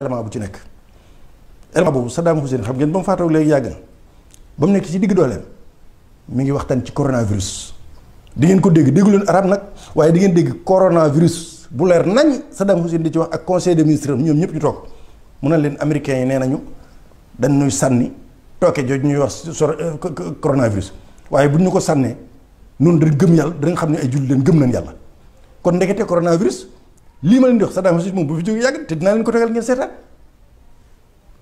élément bu ci nekk élément boobu Saddam Hussein xam ngeen ba mu faatoo léegi yàgg na ba mu nekk ci digg dooleem mi ngi waxtaan ci coronavirus di ngeen ko dégg déggu leen arab nag waaye di ngeen dégg coronavirus bu leer nañ Saddam Hussein di ci wax ak conseil des ministres ñoom ñëpp ñu toog mu ne leen américains yi nee nañu dañ ñuy sànni tooke jooju ñuy wax coronavirus waaye bu ñu ko sànnee noonu dañ gëm yàlla dañ xam ne ay jullit leen gëm nañ yàlla kon ndekete coronavirus lii ma leen di wax Saddam Hussein moom bu fi jógee yàgg te dinaa leen ko tegal ngeen seetaan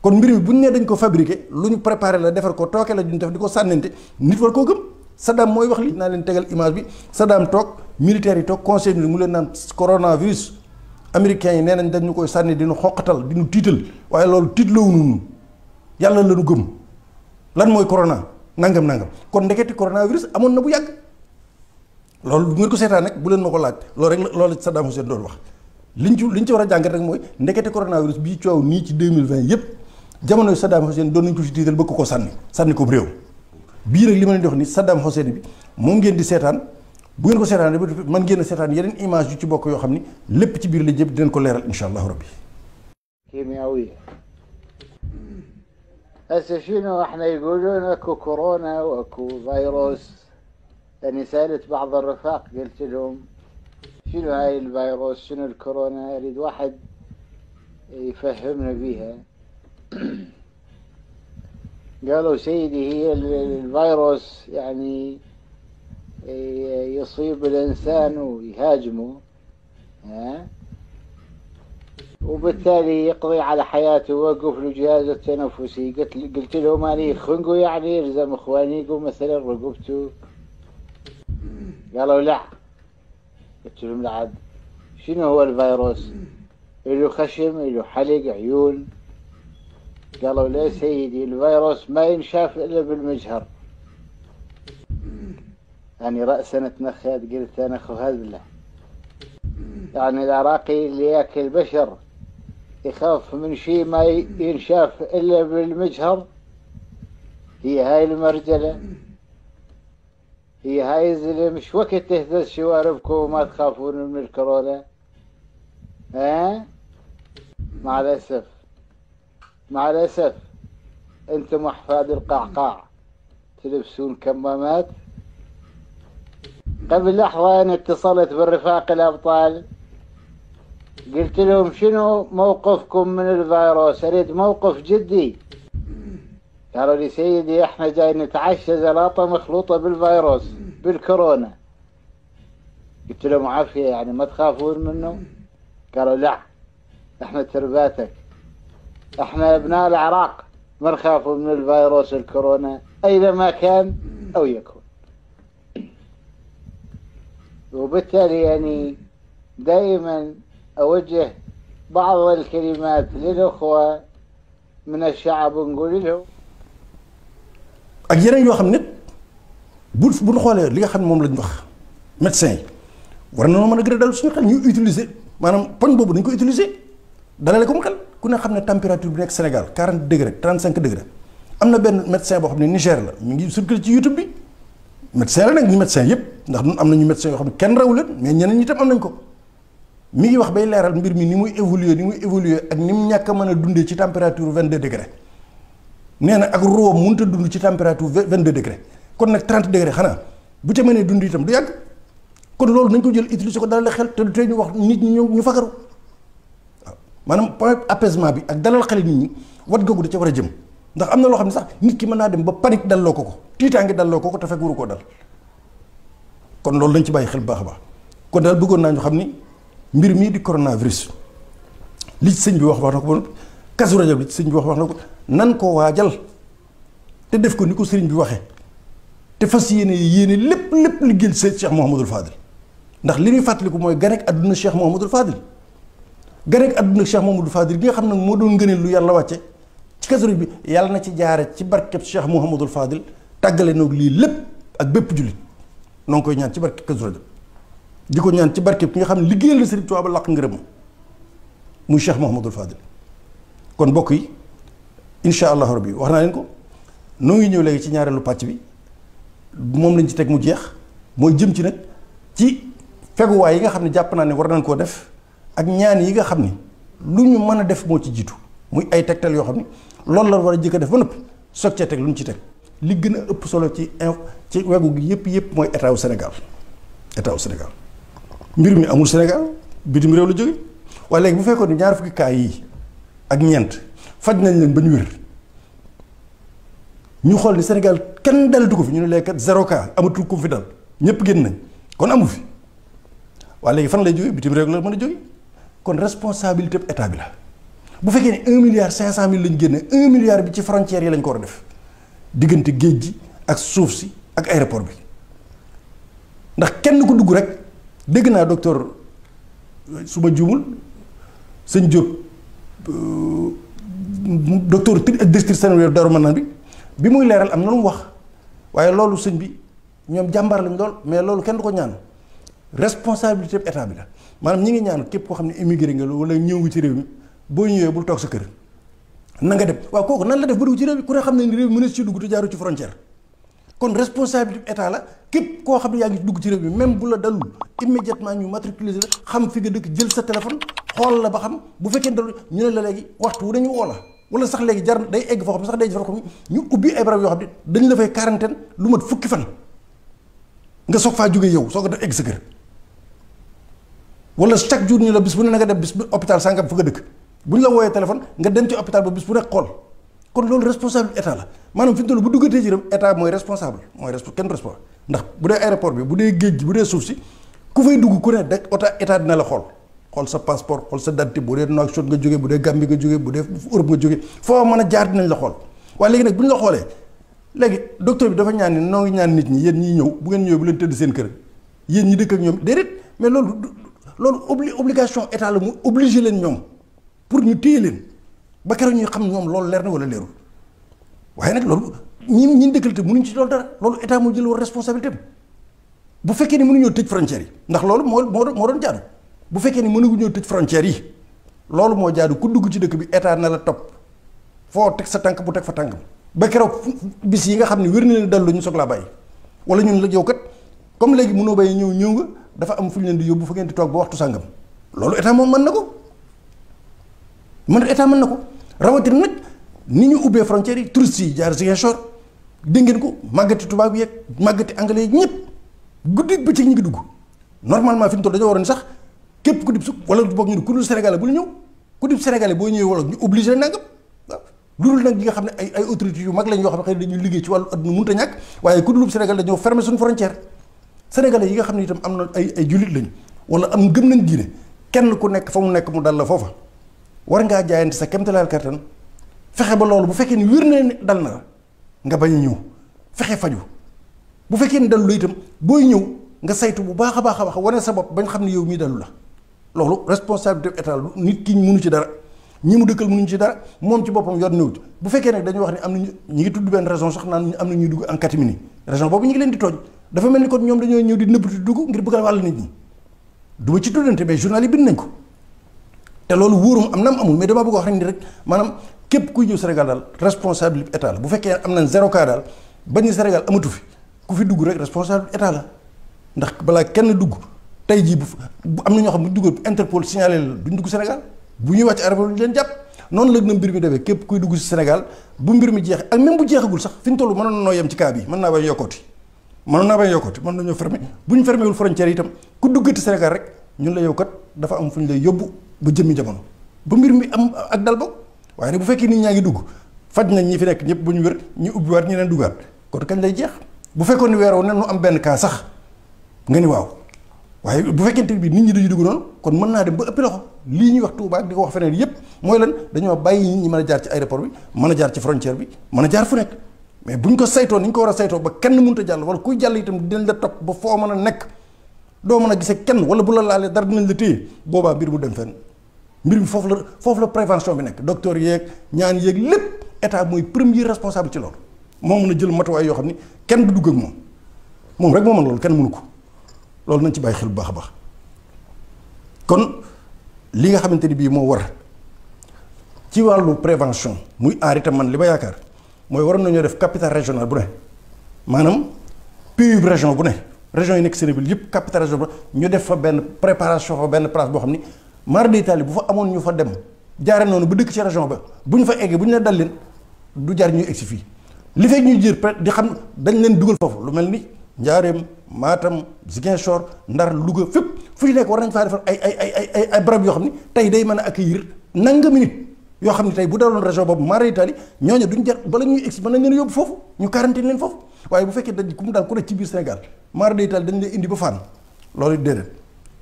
kon mbir mi bu ñu nee dañ ko fabriqué lu ñu préparé la defar ko tooke la duñ def di ko sànnente nit war koo gëm Saddam mooy wax li naa leen tegal image bi Saddam toog militaires yi toog conseil bi mu leen naan coronavirus américains yi nee nañ dañu koy sànni dinu xoqatal dinu tiital waaye loolu tiitloo nunu yàlla la ñu gëm lan mooy corona nangam kon ndeketi coronavirus amoon na bu yàgg loolu bu ngeen ko seetaan nag bu leen ma ko laaj loolu rek la loolu Saddam Hussein doon wax liñ ci war a jàngat rek mooy ndekete coronavirus bii coow nii ci 2020 yépp jamono Saddam Hussein doon nañ ko fi tiital bëgg ko sànni ko réew bii nag li ma leen di wax ni Saddam Hussein bi moom ngeen di seetaan bu ngeen ko seetaan man ngeen a seetaan yeneen image yu ci bokk yoo xam ni lépp ci biir la jëpp dinañ ko leeral insha allahu rabbi كيميائية. هسه شنو احنا يقولون اكو كورونا واكو فيروس. يعني سألت بعض الرفاق قلت لهم شنو هاي الفيروس شنو الكورونا اريد واحد يفهمنا بيها. قالوا سيدي هي الفيروس يعني يصيب الانسان ويهاجمه وبالتالي يقضي على حياته ويوقف له جهازه التنفسي. قلت لهم اني خنقه يعني يلزم اخوانيكم مثلا رقبته. قالوا لا. قلت لهم لا عاد شنو هو الفيروس؟ له خشم له حلق عيون. قالوا لا سيدي الفيروس ما ينشاف الا بالمجهر. يعني رأسا تنخيت قلت انا اخو هذا يعني العراقي اللي ياكل بشر يخاف من شيء ما ينشاف الا بالمجهر. هي هاي المرجله هي هاي الزلم مش وقت تهتز شواربكم وما تخافون من الكورونا. مع الاسف انتم احفاد القعقاع تلبسون كمامات. قبل لحظة أنا اتصلت بالرفاق الأبطال قلت لهم شنو موقفكم من الفيروس؟ أريد موقف جدي. قالوا لي سيدي احنا جاي نتعشى زلاطة مخلوطة بالفيروس بالكورونا. قلت لهم عافية يعني ما تخافون منه؟ قالوا لا احنا ترباتك احنا ابناء العراق ما نخاف من الفيروس الكورونا اينما كان او يكون. وبالتالي يعني دائما اوجه بعض الكلمات للاخوة من الشعب ونقول لهم ak yeneen yoo xam ne bu ñu xoolee li nga xam ne moom lañ wax médecin yi war na noo mën a gën a dal suñu xel ñu utiliser maanaam poñ boobu dañ ko utiliser dalale ko mu xel ku ne xam ne température bi nekk Sénégal 40 degré 35 degré am na benn médecin boo xam ne Niger la mi ngi circulé ci YouTube bi médecin la nag ñu médecin yëpp ndax ñun am nañu médecin yoo xam ne kenn rawu leen mais ñeneen ñi tam am nañ ko mi ngi wax bay leeral mbir mi ni muy évoluer ak ni mu ñàkk a mën a dundee ci température 22 degré nee na ak ruwam mënut a dund ci température 22 degré kon nag 30 degré xanaa bu ca mënee dund itam du yàgg kon loolu nañ ko jël utiliser ko dalal xel te du tee ñu wax nit ñi ñu fagaru waaw maanaam point apaisement bi ak dalal xel nit ñi wat googu da ca war a jëm ndax am na loo xam ne sax nit ki mën naa dem ba panique dalloo ko tiitaange dalloo ko te fekk waru koo dal kon loolu dañ ci bàyyi xel bu baax a baax kon daal bëggoon naa ñu xam ni mbir mii di coronavirus li ci sëñ bi wax na ko ba Kazu Rajab li ci sëñ bi wax na ko nan ko waajal te def ko ni ko sëriñ bi waxee te fas yéene lépp liggéeyal sëñ Cheikh Mouhamadul Fadil ndax li ñuy fàttaliku mooy ganek àdduna Cheikh Mouhamadul Fadil ganek àdduna Cheikh Mouhamadul Fadil gi nga xam ne moo doon ngëneel lu yàlla wàcce ci Kazu Rajab bi yàlla na ci jaare ci barkeb Cheikh Mouhamadul Fadil tàggale noog lii lépp ak bépp jullit noo ngi koy ñaan ci barkeb Kazu Rajab di ko ñaan ci barkeb ki nga xam ne liggéeyal na sëriñ Tuubaa ba làq ngërëm muy Cheikh Mouhamadul Fadil kon mbokk yi incha allahu rabbi wax naa leen ko noo ngi ñëw léegi ci ñaareelu pàcc bi moom lañ ci teg mu jeex mooy jëm ci nag ci feguwaay yi nga xam ne jàpp naa ne war nañ koo def ak ñaan yi nga xam ni lu ñu mën a def moo ci jiitu muy ay tegtal yoo xam ni loolu la war a jëkk a def ba noppi soog cee teg lu ñu ci teg li gën a ëpp solo ci wegu gi yëpp mooy état wu Sénégal mbir mi amul Sénégal bitim réew la jóge waaye léegi bu fekkoon ni ñaar fukki cas yi ak ñeent faj nañ leen ba ñu wér ñu xool ni Sénégal kenn dalatu ko fi ñu ne léegi kat 0 cas amatul ko fi dal ñëpp génn nañ kon amu fi waaye léegi fan lay jóge bitim réew la mën a jóge kon responsabilité bu état bi la bu fekkee ne 1,5 milliard lañ génne 1 milliard bi ci frontières yi lañ ko war a def diggante géej gi ak suuf si ak aéroport bi ndax kenn ku dugg rek dégg naa docteur su ma juumul sëñ Diop docteur district sanitaire Darou Manane bi muy leeral am na lu mu wax waaye loolu sëñ bi ñoom jàmbaar lañ lool mais loolu kenn du ko ñaan responsabilité bi état bi la maanaam ñi ngi ñaan képp koo xam ne immigré nga wala ñëw nga ci réew mi boo ñëwee bul toog sa kër na nga dem waaw kooku nan la def ba dugg ci réew mi ku ne xam ne ni réew mi mën na ci dugg te jaaru ci frontière kon responsabilité état la képp koo xam ne yaa ngi dugg ci réew mi même bu la dalul immédiatement ñu matriculer la xam fi nga dëkk jël sa téléphone xool la ba xam bu fekkee dalul ñu ne la léegi waxtu wu dañu woo la wala sax léegi jar day egg foo xam ne sax day foo xam ne ñu ubbi ay barab yoo xam ne dañ la fay quarantaine lu mat fukki fan nga soog faa jógee yow soog a def egg sa kër wala chaque jour ñu la bis bu ne na nga dem bis bu hôpital sangam fa nga dëkk bu ñu la wooyee téléphone nga dem ci hôpital ba bis bu nekk xool kon loolu responsable état la maanaam fi mu toll bu duggatee ci réew état mooy responsable kenn responsable ndax bu dee aéroport bi bu dee géej gi bu dee suuf si ku fay dugg ku ne de état dina la xool sa passeport xool sa date bu dee Nouakchott nga jógee bu dee Gambie nga jógee bu dee Europe nga jógee foo mën a jaar dinañ la xool waaye léegi nag bu ñu la xoolee léegi docteur bi dafa ñaan ni noo ngi ñaan nit ñi yéen ñiy ñëw bu ngeen ñëwee bu leen tëdd seen kër yéen ñi dëkk ak ñoom déedéet mais loolu obligation état la mu obligé leen ñoom pour ñu téye leen ba keroog ñuy xam ñoom loolu leer na wala leerul waaye nag loolu ñi dëkkal te mënuñ ci loolu dara loolu état moo jël war responsabilité bi bu fekkee ni mënuñoo tëj frontières yi ndax loolu moo doon jaadu bu fekkee ni mënuñoo tëj frontières yi loolu moo jaadu ku dugg ci dëkk bi état na la topp foo teg sa tànk bu teg fa tànkam ba keroog bis yi nga xam ne wér na leen dal ñu soog laa bàyyi wala ñun la yow kat comme léegi mënoo bàyyi ñëw nga dafa am fu ñu leen di yóbbu fa ngeen di toog ba waxtu sàngam loolu état moom mën na ko état mën na ko rawatina nag ni ñu ubbee frontières yi touristes yi jaar Ziguinchor dégg ngeen ko màggati tubaab yeeg màggati anglais yi ñëpp guddi bëccëg ñu ngi dugg normalement fi mu toll dañoo waroon sax képp ku dib su wala boog ñu ne ku dul sénégalais bu ñu ñëw ku dib sénégalais boo ñëwee wala ñu obligé nangam waaw loolu nag ñi nga xam ne ay autorités yu mag lañ yoo xam ne xëy na dañuy liggéey ci wàllu adduna mënut a ñàkk waaye ku dul Sénégal dañoo fermer suñu frontière sénégalais yi nga xam ne itam am na ay jullit lañ wala am gëm nañ diine kenn ku nekk fa mu nekk mu dal la foofa war ngaa jaayante sa kéemtalaal kattan fexe ba loolu bu fekkee ni wér na ne dal na la nga bañ a ñëw fexe faju bu fekkee ni dalu la itam booy ñëw nga saytu bu baax a baax wane sa bopp bañ xam ne yow mii dalu la loolu responsabilité état la nit ki mënu ci dara ñi mu dëkkal mënuñu ci dara moom ci boppam yor néew ci bu fekkee nag dañuy wax ne am nañu ñi ngi tudd benn région sax naan am na ñuy dugg en catimini région boobu ñu ngi leen di tooñ dafa mel ni kon ñoom dañoo ñëw di nëbbati dugg ngir bëgg a wàll nit ñi du ma ci tuddante mais journal yi bind nañ ko te loolu wóorum am na am amul mais dama bëgg wax rek ni rek maanaam képp kuy ñëw Sénégal daal responsabilité état la bu fekkee am nañ 0 cas daal bañ Sénégal amatu fi ku fi dugg rek responsabilité état la ndax balaa kenn dugg tey jii bu am na ñoo xam ne bu dugg Interpol signalé la duñ dugg Sénégal bu ñuy wàcc aéroport ñu leen jàpp noonu la na mbir mi defee képp kuy dugg si Sénégal bu mbir mi jeexee ak même bu jeexagul sax fi ñu toll mënoon noo yem ci cas bi mën naa bañ yokkooti mën nañoo fermé bu ñu fermé wul frontière itam ku duggati Sénégal rek ñun la yow kat dafa am fu ñu lay yóbbu ba jëmmi jamono ba mbir mi am ak dal ba waaye nag bu fekkee nit ñaa ngi dugg faj nañ ñi fi nekk ñëpp ba ñu wér ñu ubbiwaat ñeneen duggaat kon kañ lay jeex bu fekkoon ni weeroo ne nu am benn cas sax nga ni waaw waaye bu fekkente bi nit ñi dañuy dugg noonu kon mën naa dem ba ëppi loxo lii ñuy wax Touba di ko wax feneen yépp mooy lan dañoo bàyyi nit ñi mën a jaar ci aéroport bi mën a jaar ci frontière bi mën a jaar fu nekk mais buñ ko saytoo ni ñu ko war a saytoo ba kenn mënut a jàll wala kuy jàll itam dinañ la topp ba foo mën a nekk doo mën a gisee kenn wala bu la laalee dara dinañ la téye boobaa mbir bu dem fenn mbir mi foofu la prévention bi nekk docteur yeeg ñaan yeeg lépp état mooy premier responsable ci loolu moo mën a jël matuwaay yoo xam ni kenn du dugg ak moom rek moo mën loolu kenn mënu ko loolu nañ ci bàyyi xel bu baax a baax kon li nga xamante ni bii moo war ci wàllu prévention muy aar itam man li ma yaakaar mooy waroon nañoo def capital régional bu ne maanaam PUB région bu ne région yi nekk Sénégal yëpp capital régional bu ne ñu def fa benn préparation fa benn place boo xam ni mar d'Italie bu fa amoon ñu fa dem jaare noonu ba dëkk ci région ba bu ñu fa eggee bu ñu leen dal leen du jar ñuy egsi fii li fekk ñuy jër peut di xam dañ leen dugal foofu lu mel ni Njaareem Matam Ziguinchor Ndar Louga fépp fu ñu nekk war nañ faa defar ay barab yoo xam ni tey day mën a accueillir nangami nit yoo xam ne tey bu daloon région boobu mara Italie ñooñu duñ jar bala ñuy egsi mën nañ leen yóbbu foofu ñu quarantaine leen foofu waaye bu fekkee dañ ku mu daal ku nekk ci biir Sénégal mara Italie dañ leen indi ba Fann loolu déedéet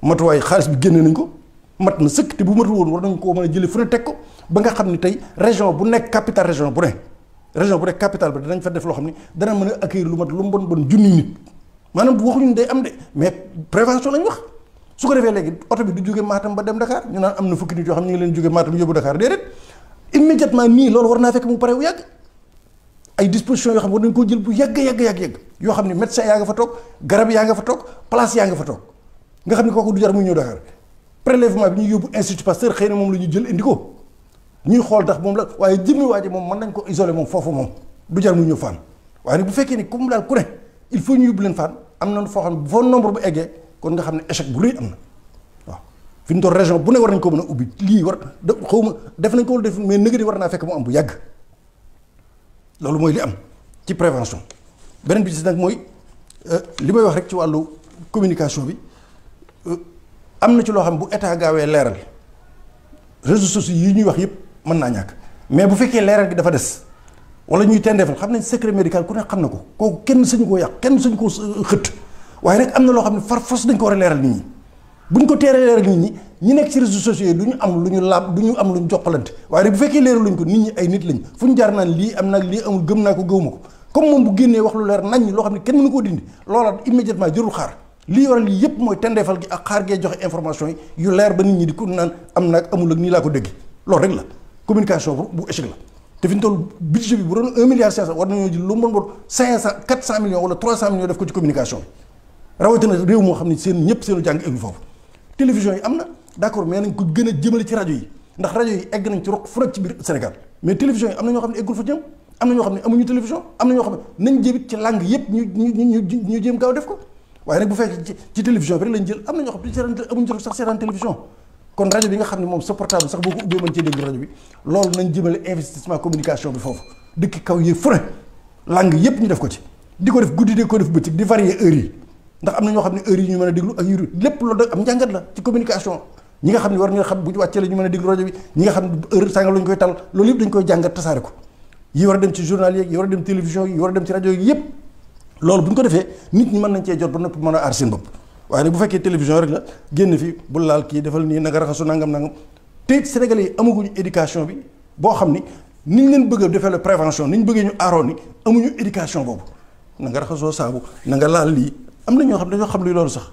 matuwaay xaalis bi génne nañ ko mat na sëkk te bu matu woon war nañ koo mën a jëlee fu ne teg ko ba nga xam ne tey région bu nekk capitale région bu nekk capitale ba danañ fa def loo xam ne dana mën a accueillir lu mat lu mu bon junni nit maanaam bu waxuñu day am de mais prévention lañ wax su ko defee léegi oto bi du jóge Matam ba dem Dakar ñu naan am na fukki nit yoo xam ne ñu ngi leen jóge Matam yóbbu Dakar déedéet immédiatement nii loolu war naa fekk mu pare bu yàgg ay dispositions yoo xam ne war nañ koo jël bu yàgg yoo xam ne médecin yaa nga fa toog garab yaa nga fa toog place yaa nga fa toog nga xam ne kooku du jar muy ñëw Dakar prélèvement bi ñuy yóbbu Institut Pasteur xëy na moom la ñu jël indi ko ñuy xool tax moom la waaye jëmmi waa ji moom mën nañ ko isoler moom foofu moom du jar muy ñëw Fann waaye nag bu fekkee ni comme daal ku ne il faut ñu yóbbu leen Fann am na foo xam ne foo nombre bu eggee kon nga xam ne échec bu rëy am na waaw fi ñu toll région bu ne war nañ ko mën a ubbi lii war xaw ma def nañ ko wala def mais nëgëri war naa fekk mu am bu yàgg loolu mooy li am ci prévention beneen bi ci nag mooy li may wax rek ci wàllu communication bi am na ci loo xam bu état gaawee leeral réseaux sociaux yi ñuy wax yëpp mën naa ñàkk mais bu fekkee leeral gi dafa des wala ñuy tendeefal xam nañ secret médical ku ne xam na ko kooku kenn sañu koo yàq kenn sañu koo xëtt waaye nag am na loo xam ne far fos dañ ko war a leeral nit ñi buñ ko teeree leeral nit ñi nekk ci réseaux sociaux yi du ñu am lu ñu laab du ñu am lu ñu joxalante waaye nag bu fekkee leeral luñ ko nit ñi ay nit lañ fu ñu jaar naan lii am nag lii amul gëm naa ko gëwuma ko comme moom bu génnee wax lu leer nañ loo xam ne kenn mënu koo dindi loola immédiatement jërul xaar lii waral lii yëpp mooy tendeefal gi ak xaar gee joxe information yi yu leer ba nit ñi di ko naan am naag amul ak nii laa ko dégg loolu rek la communication bu échec la te fi ñu toll budget bi bu doon 1 milliard 500 war nañoo jël lu mu bon 500 400 millions wala 300 millions def ko ci communication bi rawatina réew moo xam ne seen ñëpp seenu jàng eggu foofu télévision yi am na d'accord mais nañ ko gën a jëmale ci rajo yi ndax rajo yi egg nañ ci roq fu nekk ci biir Sénégal mais télévision yi am na ñoo xam ne eggul fa jëm am na ñoo xam ne amuñu télévision am na ñoo xam ne nañ jëbit ci langue yëpp ñu jéem gaaw def ko waaye nag bu fekkee ci télévision bi rek lañ jël am na ñoo xam ne amuñu jot sax seetaan télévision kon rajo bi nga xam ne moom sa portable sax boo ko ubbee mën cee déglu rajo bi loolu nañ jëmale investissement communication bi foofu dëkk kaw yi fu ne langue yëpp ñu def ko ci di ko def guddi di ko def bëccëg di varier heures yi ndax am na ñoo xam ne heures yi ñu mën a déglu ak yu lépp loolu da am njàngat la ci communication ñi nga xam ne war nga xam bu ñu wàccee la ñu mën a déglu rajo bi ñi nga xam ne heure sànga lañu koy tal loolu yëpp dañ koy jàngat tasaare ko yi war a dem ci journal yi war a dem télévision yi war a dem ci rajo yi yëpp loolu bu ñu ko defee nit ñi mën nañ cee jot ba noppi mën a aar seen bopp waaye nag bu fekkee télévision rek la génn fi bu laal kii defal nii nanga raxasu nangam te Sénégalais yi amaguñu éducation bi boo xam ni niñ leen bëgg a defee la prévention niñ bëggee ñu aaroon ni amuñu éducation boobu na nga raxasoo saabu na nga laal lii am na ñoo xam dañoo xam luy loolu sax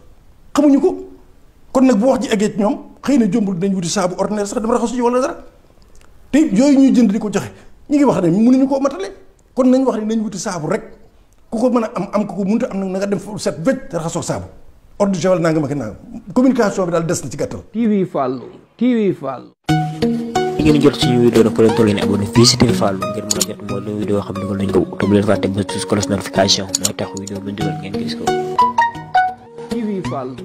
xamuñu ko kon nag bu wax ji eggee ci ñoom xëy na jombul dañ wuti saabu ordinaire sax dama raxasu ci wala dara te yooyu ñuy jënd di ko joxe ñi ngi wax ne mënuñu koo matale kon nañ wax ne nañ wuti saabu rek ku ko mën a am ko mënta am nag na nga dem fu set wecc te raxasoo saabu ordre de javel nanga ma ki nanga communication bi daal des na ci gàttal. TV Fallou. ngeen jot suñu vidéo nag ko leen toll ngeen abonné fii si TV Fallou ngir mën a jot moo lu vidéo xam ne ko nañ ko te bu leen fàtte ba cloche notification mooy tax vidéo bu ñu dugal ngeen gis ko. TV Fallou.